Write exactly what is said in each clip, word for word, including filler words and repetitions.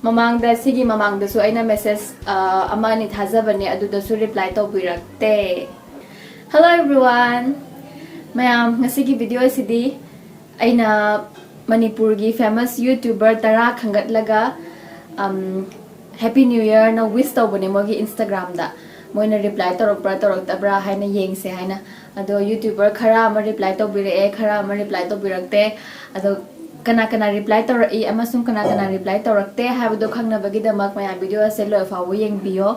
ꯃꯃꯥꯡꯗ, ꯁꯤꯒꯤ ꯃꯃꯥꯡꯗꯁꯨ ꯑꯩꯅ message, ꯑ, ꯑꯃ ꯑꯅꯤ ꯊꯥꯖꯕꯅꯦ, ꯑꯗꯨꯗꯁꯨ reply ꯇꯧꯕꯤꯔꯛꯇꯦ꯫ Hello everyone! ꯃꯌꯥꯝ, ꯉꯁꯤꯒꯤ video ꯑꯁꯤꯗꯤ ꯑꯩꯅ ꯃꯅꯤꯄꯨꯔꯒꯤ famous YouTuber ꯇꯔꯥ ꯈꯟꯒꯠꯂꯒ, ꯑꯝ, Happy New Year ꯅ wish ꯇꯧꯕꯅꯦ ꯃꯣꯏꯒꯤ Instagram ꯗ꯫ ꯃꯣꯏꯅ reply ꯇꯧꯔꯛꯄ꯭ꯔꯥ ꯇꯧꯔꯛꯇꯕ꯭ꯔꯥ ꯍꯥꯏꯅ ꯌꯦꯡꯁꯦ ꯍꯥꯏꯅ꯫ ꯑꯗꯣ YouTuber ꯈꯔ ꯑꯃ reply ꯇꯧꯕꯤꯔꯛꯑꯦ, ꯈꯔ ꯑꯃ reply ꯇꯧꯕꯤꯔꯛꯇꯦ꯫ ꯑꯗꯣ ꯀꯅꯥ ꯀꯅꯥ reply ꯇꯧꯔꯛꯏ ꯑꯃꯁꯨꯡ ꯀꯅꯥ ꯀꯅꯥ reply ꯇꯧꯔꯛꯇꯦ ꯍꯥꯏꯕꯗꯣ ꯈꯪꯅꯕꯒꯤꯗꯃꯛ ꯃꯌꯥꯝ video ꯑꯁꯦ ꯂꯣꯏꯐꯥꯎꯕ ꯌꯦꯡꯕꯤꯌꯣ꯫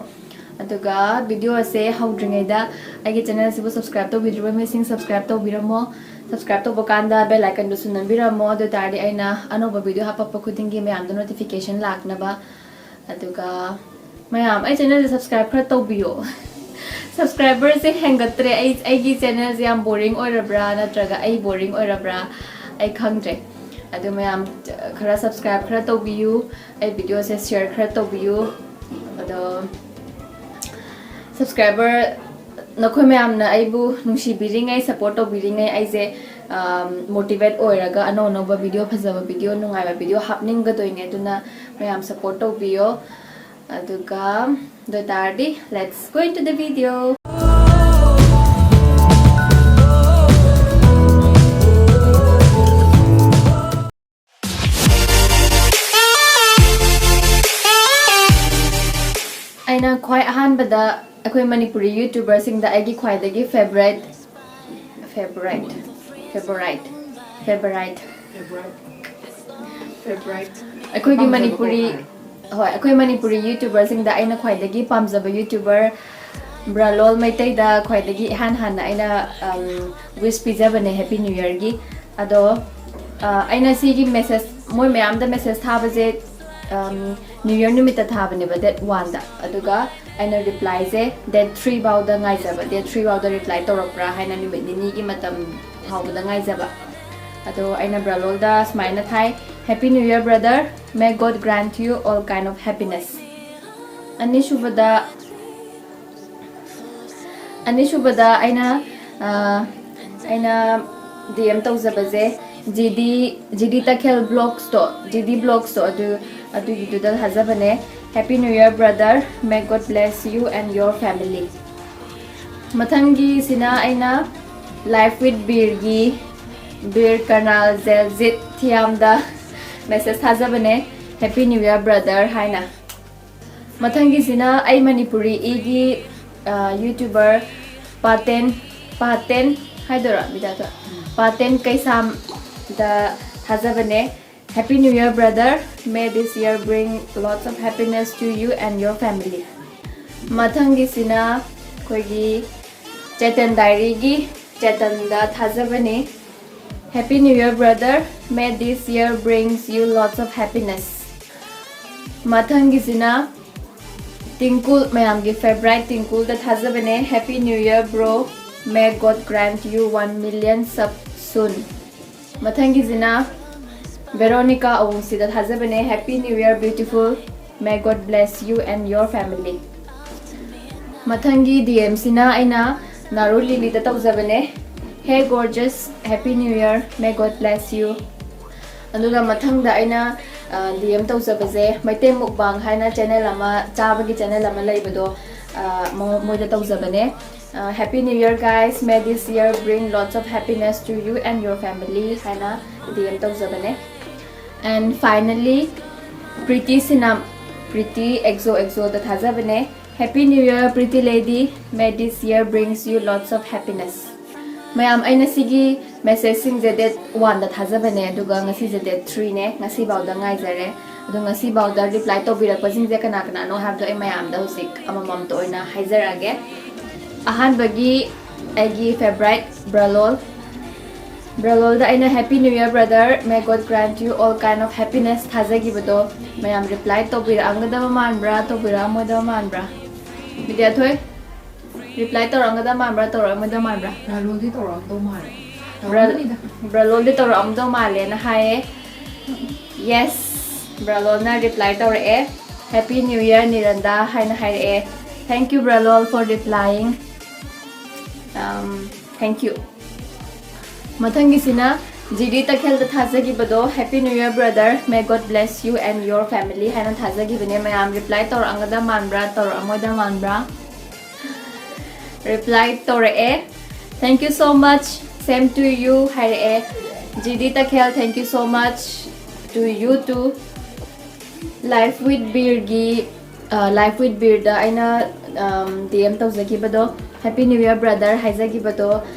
ꯑꯗꯨꯒ video ꯑꯁꯦ ꯍꯧꯗ꯭ꯔꯤꯉꯩꯗ ꯑꯩꯒꯤ channel ꯑꯁꯤꯕꯨ subscribe ꯇꯧꯕꯤꯗ꯭ꯔꯤꯕ ꯃꯤꯁꯤꯡ subscribe ꯇꯧꯕꯤꯔꯝꯃꯣ꯫ Subscribe ꯇꯧꯕ ꯀꯥꯟꯗ bell icon ꯗꯨꯁꯨ ꯅꯝꯕꯤꯔꯝꯃꯣ, ꯑꯗꯨ ꯑꯣꯏꯇꯥꯔꯗꯤ ꯑꯩꯅ ꯑꯅꯧꯕ video ꯍꯥꯞꯄꯛꯄ ꯈꯨꯗꯤꯡꯒꯤ ꯃꯌꯥꯝꯗ notification ꯂꯥꯛꯅꯕ꯫ ꯑꯗꯨꯒ ꯃꯌꯥꯝ, ꯑꯩ channel ꯁꯦ subscribe ꯈꯔ ꯇꯧꯕꯤꯌꯣ꯫ Subscriber ꯁꯦ ꯍꯦꯟꯒꯠꯇ꯭ꯔꯦ꯫ ꯑꯩ, ꯑꯩꯒꯤ channel ꯁꯦ ꯌꯥꯝ boring ꯑꯣꯏꯔꯕ꯭ꯔꯥ ꯅꯠꯇ꯭ꯔꯒ ꯑꯩ boring ꯑꯣꯏꯔꯕ꯭ꯔꯥ ꯑꯩ ꯈꯪꯗ꯭ꯔꯦ꯫ ꯑꯗꯨ ꯃꯌꯥꯝ, ꯈꯔ subscribe ꯈꯔ ꯇꯧꯕꯤꯌꯨ꯫ ꯑꯩ video ꯁꯦ share ꯈꯔ ꯇꯧꯕꯤꯌꯨ꯫ ꯑꯗꯣ subscriber ꯅꯈꯣꯏ ꯃꯌꯥꯝꯅ ꯑꯩꯕꯨ ꯅꯨꯡꯁꯤꯕꯤꯔꯤꯉꯩ, support ꯇꯧꯕꯤꯔꯤꯉꯩ ꯑꯩꯁꯦ, ꯑꯝ, motivate ꯑꯣꯏꯔꯒ ꯑꯅꯧ ꯑꯅꯧꯕ video, ꯐꯖꯕ video, ꯅꯨꯡꯉꯥꯏꯕ video ꯍꯥꯞꯅꯤꯡꯒꯗꯣꯏꯅꯦ꯫ ꯑꯗꯨꯅ ꯃꯌꯥꯝ support ꯇꯧꯕꯤꯌꯣ꯫ ꯑꯗꯨꯒ ꯑꯗꯨ ꯑꯣꯏꯇꯥꯔꯗꯤ let's go into the video. ꯑꯩꯅ ꯈ꯭ꯋꯥꯏ ꯑꯍꯥꯟꯕꯗ ꯑꯩꯈꯣꯏ ꯃꯅꯤꯄꯨꯔꯤ YouTuber ꯁꯤꯡꯗ ꯑꯩꯒꯤ ꯈ꯭ꯋꯥꯏꯗꯒꯤ favourite, favourite, favourite, favourite, favourite, ꯑꯩꯈꯣꯏꯒꯤ ꯄꯥꯝꯖꯕ ꯃꯅꯤꯄꯨꯔꯤ, ꯀꯣꯛ ꯍꯥꯏꯔꯣ꯫ ꯍꯣꯏ, ꯑꯩꯈꯣꯏ ꯃꯅꯤꯄꯨꯔꯤ YouTuber ꯁꯤꯡꯗ ꯑꯩꯅ ꯈ꯭ꯋꯥꯏꯗꯒꯤ ꯄꯥꯝꯖꯕ YouTuber ꯕ꯭ꯔꯥꯂꯣꯜ ꯃꯩꯇꯩꯗ ꯈ꯭ꯋꯥꯏꯗꯒꯤ ꯏꯍꯥꯟ ꯍꯥꯟꯅ ꯑꯩꯅ, ꯑꯝ, wish ꯄꯤꯖꯕꯅꯦ Happy New Year ꯒꯤ꯫ ꯑꯗꯣ, ꯑ, ꯑꯩꯅ ꯁꯤꯒꯤ message, ꯃꯣꯏ ꯃꯌꯥꯝꯗ message ꯊꯥꯕꯁꯦ, ꯑꯝ, New Year ꯅꯨꯃꯤꯠꯇ ꯊꯥꯕꯅꯦꯕ, date one ꯗ꯫ ꯑꯗꯨꯒ ꯑꯩꯅ reply ꯁꯦ date three ꯐꯥꯎꯗ ꯉꯥꯏꯖꯕ, date three ꯐꯥꯎꯗ reply ꯇꯧꯔꯛꯄ꯭ꯔꯥ ꯍꯥꯏꯅ ꯅꯨꯃꯤꯠ ꯅꯤꯅꯤꯒꯤ ꯃꯇꯝ ꯐꯥꯎꯕꯗ ꯉꯥꯏꯖꯕ꯫ ꯑꯗꯣ ꯑꯩꯅ ꯕ꯭ꯔꯥꯂꯣꯜꯗ ꯁꯨꯃꯥꯏꯅ ꯊꯥꯏ, "Happy New Year, brother. May God grant you all kind of happiness." ꯑꯅꯤꯁꯨꯕꯗ, ꯑꯅꯤꯁꯨꯕꯗ ꯑꯩꯅ, ꯑ, ꯑꯩꯅ D M ꯇꯧꯖꯕꯁꯦ, ꯖꯤ ꯗꯤ ꯖꯤ ꯗꯤ ꯇꯈꯦꯜ ꯕ꯭ꯂꯣꯛꯁꯇꯣ, ꯖꯤ ꯗꯤ ꯕ꯭ꯂꯣꯛꯁꯇꯣ ꯑꯗꯨ, ꯑꯗꯨꯒꯤꯗꯨꯗ ꯊꯥꯖꯕꯅꯦ꯫ Happy New Year brother, may God bless you and your family. ꯃꯊꯪꯒꯤꯁꯤꯅ ꯑꯩꯅ Life with ꯕꯤꯔꯒꯤ ꯕꯤꯔ ꯀꯔꯅꯥꯜ ꯖꯦꯜꯖꯤꯠ ꯊꯤꯌꯥꯝꯗ ꯃꯦꯁꯦꯖ ꯊꯥꯖꯕꯅꯦ, Happy New Year brother ꯍꯥꯏꯅ꯫ ꯃꯊꯪꯒꯤꯁꯤꯅ ꯑꯩ ꯃꯅꯤꯄꯨꯔꯤ ꯏꯒꯤ ꯌꯨꯇ꯭ꯌꯨꯕꯔ ꯄꯥꯇꯦꯟ, ꯄꯥꯇꯦꯟ ꯍꯥꯏꯗꯣꯏꯔꯣ ꯕꯤꯗ꯭ꯌꯥꯊꯣꯏ? ꯄꯥꯇꯦꯟ ꯀꯩꯁꯥꯝꯗ ꯊꯥꯖꯕꯅꯦ, Happy New Year brother, may this year bring lots of happiness to you and your family. ꯃꯊꯪꯒꯤꯁꯤꯅ ꯑꯩꯈꯣꯏꯒꯤ ꯆꯦꯇꯟ ꯗꯥꯏꯔꯤꯒꯤ ꯆꯦꯇꯟꯗ ꯊꯥꯖꯕꯅꯤ, Happy New Year brother, may this year brings you lots of happiness. ꯃꯊꯪꯒꯤꯁꯤꯅ Tingkul, ꯃꯌꯥꯝꯒꯤ favourite ꯇꯤꯡꯀꯨꯜꯗ ꯊꯥꯖꯕꯅꯦ, Happy New Year bro, may God grant you one million sub soon. ꯃꯊꯪꯒꯤꯁꯤꯅ ꯕꯦꯔꯣꯅꯤꯀꯥ ꯑꯋꯨꯡꯁꯤꯗ ꯊꯥꯖꯕꯅꯦ, Happy New Year beautiful, may God bless you and your family. ꯃꯊꯪꯒꯤ ꯗꯤ ꯑꯦꯝꯁꯤꯅ ꯑꯩꯅ ꯅꯥꯔꯨ ꯂꯤꯂꯤꯗ ꯇꯧꯖꯕꯅꯦ, Hey gorgeous, Happy New Year, may God bless you. ꯑꯗꯨꯒ ꯃꯊꯪꯗ ꯑꯩꯅ D M ꯇꯧꯖꯕꯁꯦ Meitei mukbang ꯍꯥꯏꯅ channel ꯑꯃ, ꯆꯥꯕꯒꯤ channel ꯑꯃ ꯂꯩꯕꯗꯣ, ꯑ, ꯃꯣ- ꯃꯣꯏꯗ ꯇꯧꯖꯕꯅꯦ꯫ ꯑ, Happy New Year guys, may this year bring lots of happiness to you and your family ꯍꯥꯏꯅ ꯗꯤ ꯑꯦꯝ ꯇꯧꯖꯕꯅꯦ꯫ And finally, ꯄ꯭ꯔꯤꯇꯤ ꯁꯤꯅꯝ, ꯄ꯭ꯔꯤꯇꯤ ꯑꯦꯛꯖꯣ ꯑꯦꯛꯖꯣꯗ ꯊꯥꯖꯕꯅꯦ, Happy New Year pretty lady, may this year brings you lots of happiness. ꯃꯌꯥꯝ, ꯑꯩꯅ ꯁꯤꯒꯤ ꯃꯦꯁꯦꯖꯁꯤꯡꯁꯦ date ꯋꯥꯟꯗ ꯊꯥꯖꯕꯅꯦ, ꯑꯗꯨꯒ ꯉꯁꯤꯁꯦ ꯗꯦꯠ ꯊ꯭ꯔꯤꯅꯦ꯫ ꯉꯁꯤꯐꯥꯎꯗ ꯉꯥꯏꯖꯔꯦ꯫ ꯑꯗꯣ ꯉꯁꯤꯐꯥꯎꯗ ꯔꯤꯄ꯭ꯂꯥꯏ ꯇꯧꯕꯤꯔꯛꯄꯁꯤꯡꯁꯦ ꯀꯅꯥ ꯀꯅꯥꯅꯣ ꯍꯥꯏꯕꯗꯣ ꯑꯩ ꯃꯌꯥꯝꯗ ꯍꯧꯖꯤꯛ ꯑꯃꯃꯝꯇ ꯑꯣꯏꯅ ꯍꯥꯏꯖꯔꯛꯑꯒꯦ꯫ ꯑꯍꯥꯟꯕꯒꯤ ꯑꯩꯒꯤ ꯐꯦꯚꯔꯥꯏꯠ ꯕ꯭ꯔꯂꯣꯜ, ꯕ꯭ꯔꯂꯣꯜꯗ ꯑꯩꯅ Happy New Year brother, may God grant you all kind of happiness ꯊꯥꯖꯈꯤꯕꯗꯣ ꯃꯌꯥꯝ ꯔꯤꯄ꯭ꯂꯥꯏ ꯇꯧꯕꯤꯔꯛꯑꯝꯒꯗꯕ ꯃꯥꯟꯕ꯭ꯔꯥ, ꯇꯧꯕꯤꯔꯛꯑꯝꯃꯣꯏꯗꯕ ꯃꯥꯟꯕ꯭ꯔꯥ? ꯕꯤꯗ꯭ꯌꯥꯊꯣꯏ, ꯔꯤꯄ꯭ꯂꯥꯏ ꯇꯧꯔꯛꯑꯝꯒꯗꯕ ꯃꯥꯟꯕ꯭ꯔꯥ, ꯇꯧꯔꯛꯑꯝꯃꯣꯏꯗꯕ ꯃꯥꯟꯕ꯭ꯔꯥ? ꯕ꯭ꯔꯂꯣꯜꯗꯤ ꯇꯧꯔꯛꯑꯝꯗꯧ ꯃꯥꯜꯂꯦ꯫ ꯕ꯭ꯔ- ꯇꯧꯔꯛꯑꯝꯒꯅꯤꯗ꯫ ꯕ꯭ꯔꯂꯣꯜꯗꯤ ꯇꯧꯔꯛꯑꯝꯗꯧ ꯃꯥꯜꯂꯦꯅ ꯍꯥꯏꯌꯦ꯫ ꯌꯦꯁ, ꯕ꯭ꯔꯂꯣꯜꯅ ꯔꯤꯄ꯭ꯂꯥꯏ ꯇꯧꯔꯛꯑꯦ, Happy New Year ꯅꯤꯔꯟꯗꯥ ꯍꯥꯏꯅ ꯍꯥꯏꯔꯛꯑꯦ꯫ Thank you ꯕ꯭ꯔꯂꯣꯜ for replying. Um, thank you. ꯃꯊꯪꯒꯤꯁꯤꯅ ꯖꯤꯗꯤ ꯇꯈꯦꯜꯗ ꯊꯥꯖꯈꯤꯕꯗꯣ, "Happy New Year, brother. May God bless you and your family" ꯍꯥꯏꯅ ꯊꯥꯖꯈꯤꯕꯅꯦ꯫ ꯃꯌꯥꯝ reply ꯇꯧꯔꯛꯑꯝꯒꯗ ꯃꯥꯟꯕ꯭ꯔꯥ, ꯇꯧꯔꯛꯑꯝꯃꯣꯏꯗ ꯃꯥꯟꯕ꯭ꯔꯥ? Reply ꯇꯧꯔꯛꯑꯦ꯫ "Thank you so much, same to you" ꯍꯥꯏꯔꯛꯑꯦ꯫ ꯖꯤꯗꯤ ꯇꯈꯦꯜ, "Thank you so much, to you too." Life with Beerꯒꯤ, ꯑ, Life with Beerꯗ ꯑꯩꯅ DM ꯇꯧꯖꯈꯤꯕꯗꯣ, "Happy New Year, brother" ꯍꯥꯏꯖꯈꯤꯕꯗꯣ,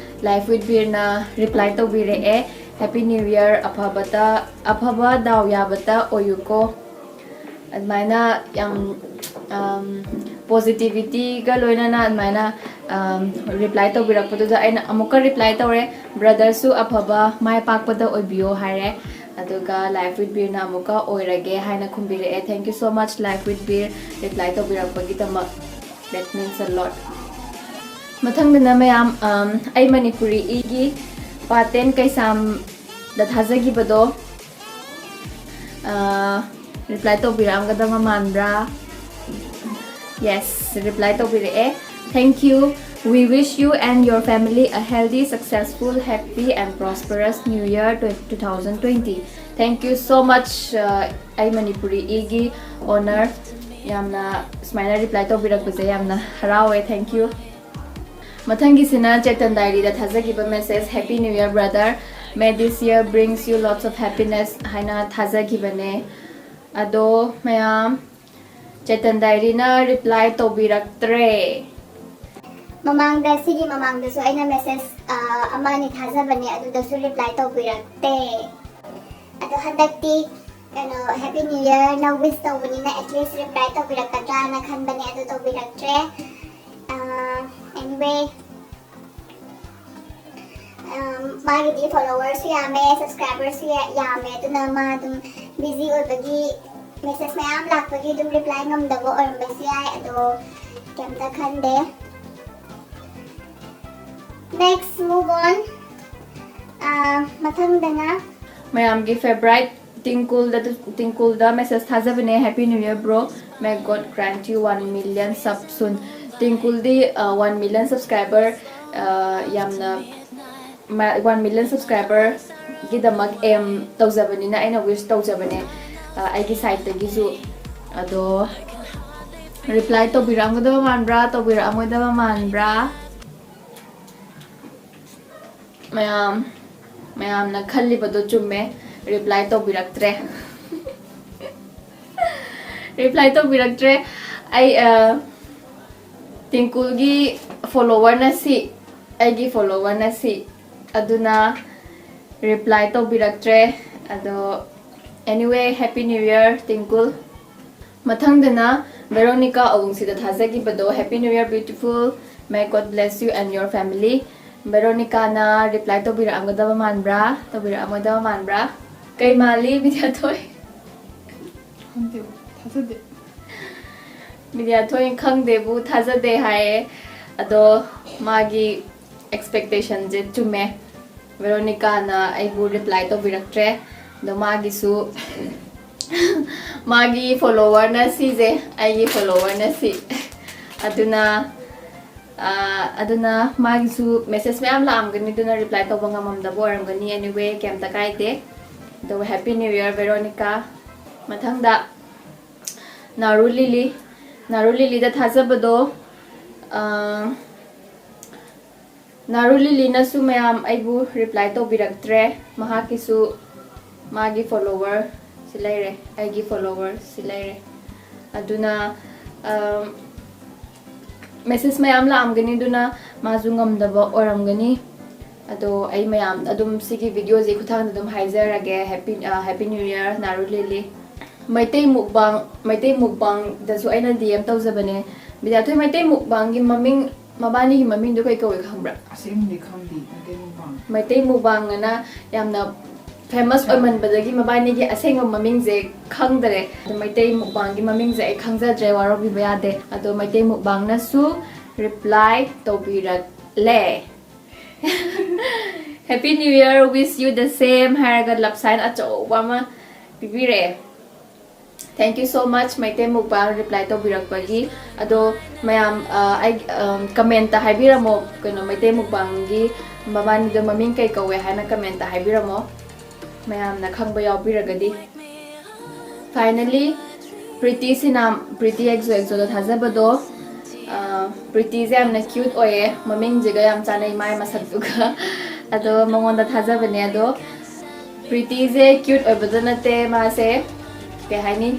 Life with Beerꯅ reply ꯇꯧꯕꯤꯔꯛꯑꯦ꯫ "Happy New Year, ꯑꯐꯕꯇ, ꯑꯐꯕ ꯗꯥꯎ ꯌꯥꯕꯇ ꯑꯣꯏꯌꯨꯀꯣ"꯫ ꯑꯗꯨꯃꯥꯏꯅ ꯌꯥꯝ, ꯎꯝ, positivityꯒ ꯂꯣꯏꯅꯅ ꯑꯗꯨꯃꯥꯏꯅ, ꯎꯝ, reply ꯇꯧꯕꯤꯔꯛꯄꯗꯨꯗ ꯑꯩꯅ ꯑꯃꯨꯛꯀ reply ꯇꯧꯔꯦ, "Brotherꯁꯨ ꯑꯐꯕ ꯃꯥꯏ ꯄꯥꯛꯄꯗ ꯑꯣꯏꯕꯤꯌꯣ" ꯍꯥꯏꯔꯦ꯫ ꯑꯗꯨꯒ Life with Beerꯅ ꯑꯃꯨꯛꯀ "ꯑꯣꯏꯔꯒꯦ" ꯍꯥꯏꯅ ꯈꯨꯝꯕꯤꯔꯛꯑꯦ꯫ "Thank you so much, Life with Beer, reply ꯇꯧꯕꯤꯔꯛꯄꯒꯤꯗꯃꯛ꯫ That means a lot." ꯃꯊꯪꯗꯅ ꯃꯌꯥꯝ, ꯎꯝ, ꯑꯩ ꯃꯅꯤꯄꯨꯔꯤ ꯏꯒꯤ ꯄꯥꯇꯦꯟ ꯀꯩꯁꯥꯝꯗ ꯊꯥꯖꯈꯤꯕꯗꯣ, ꯑ, reply ꯇꯧꯕꯤꯔꯛꯑꯝꯒꯗꯕ ꯃꯥꯟꯕ꯭ꯔꯥ? Yes, reply ꯇꯧꯕꯤꯔꯛꯑꯦ꯫ "Thank you. We wish you and your family a healthy, successful, happy and prosperous New Year tw-, two thousand twenty." Thank you so much, ꯑ, ꯑꯩ ꯃꯅꯤꯄꯨꯔꯤ ꯏꯒꯤ owner꯫ ꯌꯥꯝꯅ ꯁꯨꯃꯥꯏꯅ reply ꯇꯧꯕꯤꯔꯛꯄꯁꯦ ꯌꯥꯝꯅ ꯍꯔꯥꯎꯋꯦ꯫ Thank you. ꯃꯊꯪꯒꯤꯁꯤꯅ ꯆꯦꯇꯟ ꯗꯥꯏꯔꯤꯗ ꯊꯥꯖꯈꯤꯕ message, "Happy New Year, brother. May this year brings you lots of happiness" ꯍꯥꯏꯅ ꯊꯥꯖꯈꯤꯕꯅꯦ꯫ ꯑꯗꯣ ꯃꯌꯥꯝ, ꯆꯦꯇꯟ ꯗꯥꯏꯔꯤꯅ reply ꯇꯧꯕꯤꯔꯛꯇ꯭ꯔꯦ꯫ ꯃꯃꯥꯡꯗ, ꯁꯤꯒꯤ ꯃꯃꯥꯡꯗꯁꯨ ꯑꯩꯅ message, ꯑ, ꯑꯃ ꯑꯅꯤ ꯊꯥꯖꯕꯅꯦ, ꯑꯗꯨꯗꯁꯨ reply ꯇꯧꯕꯤꯔꯛꯇꯦ꯫ ꯑꯗꯣ ꯍꯟꯗꯛꯇꯤ ꯀꯩꯅꯣ, Happy New Yearꯅ wish ꯇꯧꯕꯅꯤꯅ at least reply ꯇꯧꯕꯤꯔꯛꯀꯗ꯭ꯔꯥꯅ ꯈꯟꯕꯅꯦ, ꯑꯗꯨ ꯇꯧꯕꯤꯔꯛꯇ꯭ꯔꯦ꯫ ꯑ, anyway, ꯑꯝ, ꯃꯥꯒꯤꯗꯤ followerꯁꯨ ꯌꯥꯝꯃꯦ, subscriberꯁꯨ ꯌꯥ-, ꯌꯥꯝꯃꯦ, ꯑꯗꯨꯅ ꯃꯥ ꯑꯗꯨꯝ busy ꯑꯣꯏꯕꯒꯤ message ꯃꯌꯥꯝ ꯂꯥꯛꯄꯒꯤ ꯑꯗꯨꯝ reply ꯉꯝꯗꯕ ꯑꯣꯏꯔꯝꯕꯁꯨ ꯌꯥꯏ, ꯑꯗꯣ ꯀꯩꯝꯇ ꯈꯟꯗꯦ꯫ Next, move on. ꯑ, ꯃꯊꯪꯗꯅ ꯃꯌꯥꯝꯒꯤ favourite ꯇꯤꯡꯀꯨꯜꯗ, ꯇꯤꯡꯀꯨꯜꯗ message ꯊꯥꯖꯕꯅꯦ, "Happy New Year, bro. May God grant you one million sub soon." ꯇꯤꯡꯀꯨꯜꯗꯤ, ꯑ, one million subscriber, ꯑ, ꯌꯥꯝꯅ, ꯃ-, one million subscriber ꯒꯤꯗꯃꯛ ꯑꯦꯝ ꯇꯧꯖꯕꯅꯤꯅ ꯑꯩꯅ ꯋꯤꯁ ꯇꯧꯖꯕꯅꯦ, ꯑ, ꯑꯩꯒꯤ ꯁꯥꯏꯠꯇꯒꯤꯁꯨ꯫ ꯑꯗꯣ ꯔꯤꯄ꯭ꯂꯥꯏ ꯇꯧꯕꯤꯔꯛꯑꯝꯒꯗꯕ ꯃꯥꯟꯕ꯭ꯔꯥ, ꯇꯧꯕꯤꯔꯛꯑꯝꯃꯣꯏꯗꯕ ꯃꯥꯟꯕ꯭ꯔꯥ? ꯃꯌꯥꯝ, ꯃꯌꯥꯝꯅ ꯈꯜꯂꯤꯕꯗꯣ ꯆꯨꯝꯃꯦ, ꯔꯤꯄ꯭ꯂꯥꯏ ꯇꯧꯕꯤꯔꯛꯇ꯭ꯔꯦ꯫ ꯔꯤꯄ꯭ꯂꯥꯏ ꯇꯧꯕꯤꯔꯛꯇ꯭ꯔꯦ꯫ ꯑꯩ, ꯑ, ꯇꯤꯡꯀꯨꯜꯒꯤ ꯐꯣꯂꯣꯋꯔꯅ ꯁꯤ, ꯑꯩꯒꯤ ꯐꯣꯂꯣꯋꯔꯅ ꯁꯤ, ꯑꯗꯨꯅ ꯔꯤꯄ꯭ꯂꯥꯏ ꯇꯧꯕꯤꯔꯛꯇ꯭ꯔꯦ꯫ ꯑꯗꯣ, anyway, Happy New Year, Tingkul. ꯃꯊꯪꯗꯅ ꯚꯦꯔꯣꯅꯤꯀꯥ ꯑꯋꯨꯡꯁꯤꯗ ꯊꯥꯖꯈꯤꯕꯗꯣ, "Happy New Year, beautiful, may God bless you and your family." ꯚꯦꯔꯣꯅꯤꯀꯥꯅ ꯔꯤꯄ꯭ꯂꯥꯏ ꯇꯧꯕꯤꯔꯛꯑꯝꯒꯗꯕ ꯃꯥꯟꯕ꯭ꯔꯥ, ꯇꯧꯕꯤꯔꯛꯑꯝꯃꯣꯏꯗꯕ ꯃꯥꯟꯕ꯭ꯔꯥ? ꯀꯩ ꯃꯥꯜꯂꯤ, ꯕꯤꯗ꯭ꯌꯥꯊꯣꯏ? ꯈꯪꯗꯦ, ꯊꯥꯖꯗꯦ꯫ ꯕꯤꯗ꯭ꯌꯥꯊꯣꯏ ꯈꯪꯗꯦꯕꯨ ꯊꯥꯖꯗꯦ ꯍꯥꯏꯌꯦ꯫ ꯑꯗꯣ ꯃꯥꯒꯤ ꯑꯦꯛꯁꯄꯦꯛꯇꯦꯁꯟꯁꯦ ꯆꯨꯝꯃꯦ꯫ ꯚꯦꯔꯣꯅꯤꯀꯥꯅ ꯑꯩꯕꯨ ꯔꯤꯄ꯭ꯂꯥꯏ ꯇꯧꯕꯤꯔꯛꯇ꯭ꯔꯦ꯫ ꯑꯗꯣ ꯃꯥꯒꯤꯁꯨ, ꯃꯥꯒꯤ ꯐꯣꯂꯣꯋꯔꯅ ꯁꯤꯁꯦ, ꯑꯩꯒꯤ ꯐꯣꯂꯣꯋꯔꯅ ꯁꯤ꯫ ꯑꯗꯨꯅ, ꯑꯥ, ꯑꯗꯨꯅ ꯃꯥꯒꯤꯁꯨ ꯃꯦꯁꯦꯖ ꯃꯌꯥꯝ ꯂꯥꯛꯑꯝꯒꯅꯤ, ꯑꯗꯨꯅ ꯔꯤꯄ꯭ꯂꯥꯏ ꯇꯧꯕ ꯉꯝꯃꯝꯗꯕ ꯑꯣꯏꯔꯝꯒꯅꯤ꯫ Anyway, ꯀꯩꯝꯇ ꯀꯥꯏꯗꯦ꯫ ꯑꯗꯨꯒ Happy New Year, ꯚꯦꯔꯣꯅꯤꯀꯥ꯫ ꯃꯊꯪꯗ ꯅꯥꯔꯨ ꯂꯤꯂꯤ, ꯅꯥꯔꯨ ꯂꯤꯂꯤꯗ ꯊꯥꯖꯕꯗꯣ, ꯑꯥ, ꯅꯥꯔꯨ ꯂꯤꯂꯤꯅꯁꯨ ꯃꯌꯥꯝ ꯑꯩꯕꯨ ꯔꯤꯄ꯭ꯂꯥꯏ ꯇꯧꯕꯤꯔꯛꯇ꯭ꯔꯦ꯫ ꯃꯍꯥꯛꯀꯤꯁꯨ ꯃꯥꯒꯤ ꯐꯣꯂꯣꯋꯔ ꯁꯤ ꯂꯩꯔꯦ, ꯑꯩꯒꯤ ꯐꯣꯂꯣꯋꯔ ꯁꯤ ꯂꯩꯔꯦ꯫ ꯑꯗꯨꯅ, ꯑꯝ, ꯃꯦꯁꯦꯖ ꯃꯌꯥꯝ ꯂꯥꯛꯑꯝꯒꯅꯤ, ꯑꯗꯨꯅ ꯃꯥꯁꯨ ꯉꯝꯗꯕ ꯑꯣꯏꯔꯝꯒꯅꯤ꯫ ꯑꯗꯣ ꯑꯩ ꯃꯌꯥꯝ ꯑꯗꯨꯝ ꯁꯤꯒꯤ ꯚꯤꯗꯤꯑꯣꯁꯤ ꯈꯨꯠꯊꯥꯡꯗ ꯑꯗꯨꯝ ꯍꯥꯏꯖꯔꯒꯦ, Happy, ꯑ, Happy New Year, ꯅꯥꯔꯨ ꯂꯤꯂꯤ꯫ ꯃꯩꯇꯩ ꯃꯨꯛꯕꯥꯡ, ꯃꯩꯇꯩ ꯃꯨꯛꯕꯥꯡꯗꯁꯨ ꯑꯩꯅ ꯗꯤ ꯑꯦꯝ ꯇꯧꯖꯕꯅꯦ꯫ ꯕꯤꯗ꯭ꯌꯥꯊꯣꯏ, ꯃꯩꯇꯩ ꯃꯨꯛꯕꯥꯡꯒꯤ ꯃꯃꯤꯡ, ꯃꯕꯥꯅꯤꯒꯤ ꯃꯃꯤꯡꯗꯣ ꯀꯩ ꯀꯧꯋꯦ ꯈꯪꯕ꯭ꯔꯥ? ꯑꯁꯦꯡꯕꯗꯤ ꯈꯪꯗꯦ, ꯃꯩꯇꯩ ꯃꯨꯛꯕꯥꯡ꯫ ꯃꯩꯇꯩ ꯃꯨꯛꯕꯥꯡ ꯑꯅ ꯌꯥꯝꯅ ꯐꯦꯃꯁ ꯑꯣꯏꯃꯟꯕꯗꯒꯤ ꯃꯕꯥꯅꯤꯒꯤ ꯑꯁꯦꯡꯕ ꯃꯃꯤꯡꯁꯦ ꯈꯪꯗꯔꯦ꯫ ꯑꯗꯣ ꯃꯩꯇꯩ ꯃꯨꯛꯕꯥꯡꯒꯤ ꯃꯃꯤꯡꯁꯦ ꯑꯩ ꯈꯪꯖꯗ꯭ꯔꯦ, ꯋꯥꯔꯧꯕꯤꯕ ꯌꯥꯗꯦ꯫ ꯑꯗꯣ ꯃꯩꯇꯩ ꯃꯨꯛꯕꯥꯡꯅꯁꯨ ꯔꯤꯄ꯭ꯂꯥꯏ ꯇꯧꯕꯤꯔꯛꯂꯦ꯫ "Happy New Year, wish you the same" ꯍꯥꯏꯔꯒ ꯂꯞ ꯁꯥꯏꯟ ꯑꯆꯧꯕ ꯑꯃ ꯄꯤꯕꯤꯔꯛꯑꯦ꯫ Thank you so much, Meitei mukbang reply ꯇꯧꯕꯤꯔꯛꯄꯒꯤ꯫ ꯑꯗꯣ ꯃꯌꯥꯝ, ꯑ, ꯑꯩ, ꯑ, ꯀꯃꯦꯟꯇ ꯍꯥꯏꯕꯤꯔꯝꯃꯣ, ꯀꯩꯅꯣ, ꯃꯩꯇꯩ ꯃꯨꯛꯕꯥꯡꯒꯤ, ꯃꯕꯥꯅꯤꯗꯣ ꯃꯃꯤꯡ ꯀꯩ ꯀꯧꯋꯦ ꯍꯥꯏꯅ comment ꯇ ꯍꯥꯏꯕꯤꯔꯝꯃꯣ, ꯃꯌꯥꯝꯅ ꯈꯪꯕ ꯌꯥꯎꯕꯤꯔꯒꯗꯤ꯫ Finally, ꯄ꯭ꯔꯤꯇꯤ ꯁꯤꯅꯥꯝ, ꯄ꯭ꯔꯤꯇꯤ ꯑꯦꯛꯖꯣ ꯑꯦꯛꯖꯣꯗ ꯊꯥꯖꯕꯗꯣ, ꯑ, ꯄ꯭ꯔꯤꯇꯤꯁꯦ ꯌꯥꯝꯅ cute ꯑꯣꯏꯌꯦ, ꯃꯃꯤꯡꯁꯤꯒ ꯌꯥꯝ ꯆꯥꯟꯅꯩ, ꯃꯥꯏ ꯃꯁꯛꯇꯨꯒ꯫ ꯑꯗꯣ ꯃꯉꯣꯟꯗ ꯊꯥꯖꯕꯅꯦ꯫ ꯑꯗꯣ ꯄ꯭ꯔꯤꯇꯤꯁꯦ cute ꯑꯣꯏꯕꯗ ꯅꯠꯇꯦ, ꯃꯥꯁꯦ ꯀꯩ ꯍꯥꯏꯅꯤ,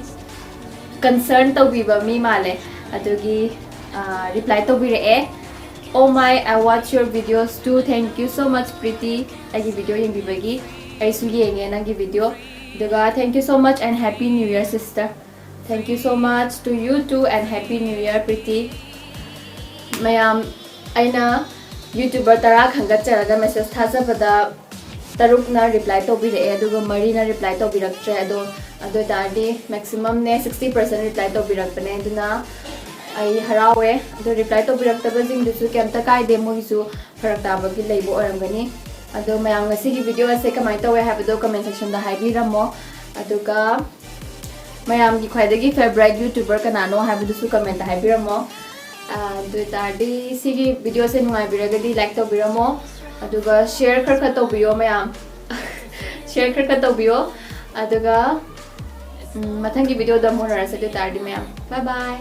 concern ꯇꯧꯕꯤꯕ ꯃꯤ ꯃꯥꯜꯂꯦ꯫ ꯑꯗꯨꯒꯤ reply ꯇꯧꯕꯤꯔꯛꯑꯦ꯫ Oh my, I watch your videos too. Thank you so much, Preeti, ꯑꯩꯒꯤ video ꯌꯦꯡꯕꯤꯕꯒꯤ꯫ ꯑꯩꯁꯨ ꯌꯦꯡꯉꯦ ꯅꯪꯒꯤ video꯫ ꯑꯗꯨꯒ thank you so much and happy new year, sister. Thank you so much to you too and happy new year, Preeti. ꯃꯌꯥꯝ, ꯑꯩꯅ YouTuber ꯇꯔꯥ ꯈꯟꯒꯠꯆꯔꯒ message ꯊꯥꯖꯕꯗ ꯇꯔꯨꯛꯅ reply ꯇꯧꯕꯤꯔꯛꯑꯦ, ꯑꯗꯨꯒ ꯃꯔꯤꯅ reply ꯇꯧꯕꯤꯔꯛꯇ꯭ꯔꯦ꯫ ꯑꯗꯣ ꯑꯗꯨ ꯑꯣꯏꯇꯥꯔꯗꯤ maximum ꯅꯦ, sixty percent reply ꯇꯧꯕꯤꯔꯛꯄꯅꯦ꯫ ꯑꯗꯨꯅ ꯑꯩ ꯍꯔꯥꯎꯋꯦ꯫ ꯑꯗꯣ reply ꯇꯧꯕꯤꯔꯛꯇꯕꯁꯤꯡꯗꯨꯁꯨ ꯀꯩꯝꯇ ꯀꯥꯏꯗꯦ, ꯃꯣꯏꯒꯤꯁꯨ ꯐꯔꯛ ꯇꯥꯕꯒꯤ ꯂꯩꯕ ꯑꯣꯏꯔꯝꯒꯅꯤ꯫ ꯑꯗꯣ ꯃꯌꯥꯝ, ꯉꯁꯤꯒꯤ video ꯑꯁꯦ ꯀꯃꯥꯏꯅ ꯇꯧꯋꯦ ꯍꯥꯏꯕꯗꯣ comment section ꯗ ꯍꯥꯏꯕꯤꯔꯝꯃꯣ꯫ ꯑꯗꯨꯒ ꯃꯌꯥꯝꯒꯤ ꯈ꯭ꯋꯥꯏꯗꯒꯤ favourite YouTuber ꯀꯅꯥꯅꯣ ꯍꯥꯏꯕꯗꯨꯁꯨ comment ꯇ ꯍꯥꯏꯕꯤꯔꯝꯃꯣ꯫ ꯑꯗꯨ ꯑꯣꯏꯇꯥꯔꯗꯤ ꯁꯤꯒꯤ video ꯁꯦ ꯅꯨꯡꯉꯥꯏꯕꯤꯔꯒꯗꯤ like ꯇꯧꯕꯤꯔꯝꯃꯣ, ꯑꯗꯨꯒ share ꯈꯔ ꯈꯔ ꯇꯧꯕꯤꯌꯣ ꯃꯌꯥꯝ꯫ Share ꯈꯔ ꯈꯔ ꯇꯧꯕꯤꯌꯣ꯫ ꯑꯗꯨꯒ, ꯎꯝ, ꯃꯊꯪꯒꯤ video ꯗ ꯑꯃꯨꯛ ꯎꯅꯔꯁꯦ꯫ ꯑꯗꯨ ꯑꯣꯏꯇꯥꯔꯗꯤ ꯃꯌꯥꯝ, bye bye꯫